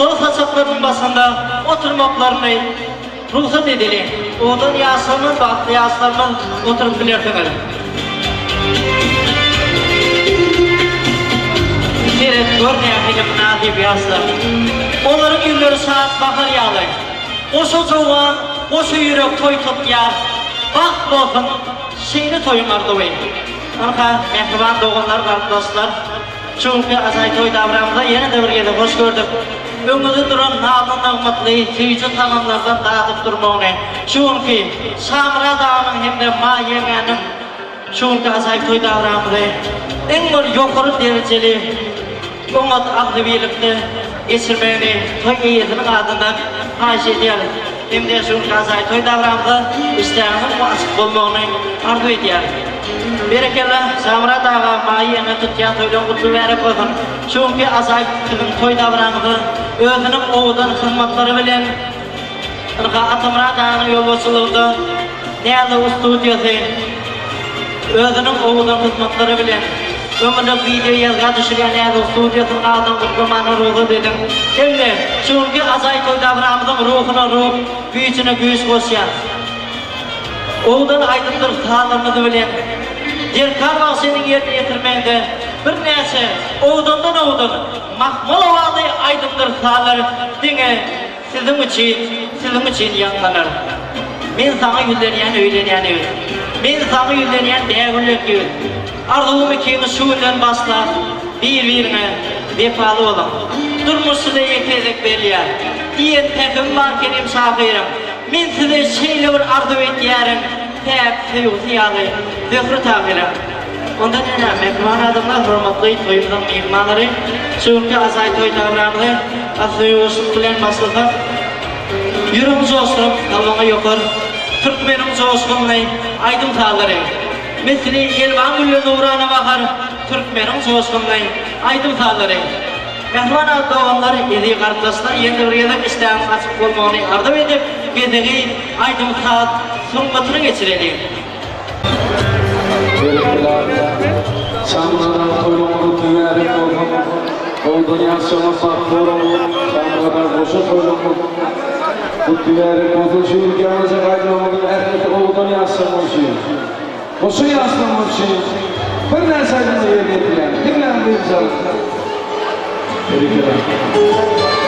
Gutlag saçaklarynyň başynda oturmaklaryny rugsat edeliň. Owadan ýaşlarymyz, bagtly ýaşlarymyz oturyp bilersiňiz. Seret, gör nähili mynasyp ýaşlar. Olaryň ýüzleri şat bahar ýaly. Goşa jowan, goşa ýürek toý tutýar. Bagt bolsun şeýle toýuň arzuwy. Ynha, mähriban doganlar, garyndaşlar, şu günki ajaýyp toý dabramyza ýene-de bir gezek hoş gördük. Öňüňizde duran nazly-nygmatly, süýji tagamlardan dadyp durmagyny, şu günki Şamyrat aganyň hem-de Maý ýeňňäniň şu günki ajaýyp toý dabramyzy iň bir ýokary derejeli, oňat agzybirlikde geçirmegini toý eýesiniň adyndan haýyş edýäris hem-de şu günki ajaýyp toý dabramyza işdäňiziň açyk bolmagyny arzuw edýäris. Berekella, Şamyrat aga, Maýa ýeňňe tutýan toýlaryň gutly mübärek bolsun! Şu günki ajaýyp siziň toý dabraňyza özüniň owadan hyzmatlary bilen Ynha Atamyrat aganyň ýolbaşçylygynda Näzow studiýasy özüniň owadan hyzmatlary bilen ömürlik wideo ýazga düşürýän Näzow studiýasynyň adyny gutlamana rugsat ediň hem-de şu günki ajaýyp toý dabramyzyň ruhuna ruh, güýjüne güýç goşýan owadan aýdymdyr sazlarymyz bilen Derkar bagşynyň ýerine ýetirmeginde birnäçe owadandan-owadan mahmal owazly aýdymdyr sazlar diňe Siziň üçin, siziň üçin ýaňlanar. Men saňa ýüzlenýän öýlenýän ýigit. Men saňa ýüzlenýän bägüllek ýigit. Arzuwym ikiňiz şu günden başlap bir-biriňe wepaly boluň. Durmuş size ýeke gezek berilýär. Diýen pähimi bar Kerim şahyryň. Men size şeýle bir arzuw edýärin, päk söýgüsi ýaly Zöhre Tahyryň. Onda näme, mähriban adamlar, hormatly toýumyzyň myhmanlary, şu günki ajaýyp toý dabramyzy asly-ýuwaşlyk bilen başlasak, ýüregiňi joşduryp, kalbyňa ýokar türkmeniň joşgunly aýdym-sazlary, misli elwan gülle nurana bahar türkmeniň joşgunly aýdym-sazlary. Mähriban doganlar, eziz garyndaşlar, ýene-de bir gezek işdäňiziň açyk bolmagyny arzuw edip, gezegi aýdym-saz sungatyna geçireliň. Berekella. Şamyradan toýlaryňyz mübärek bolsun. Owadan ýaşjaňyz bagtly boluň. Şamyradan goşa toýlaryňyz gutly-mübärek bolsun. Şu günki ýaňyjak aýdymlarymyzyň ählisi owadan ýaşjaňyz üçin, goşa ýaşlaryňyz üçin birnäçe aýdymlar ýerine ýetirýän. Diňläň dynç alyň. Berekella.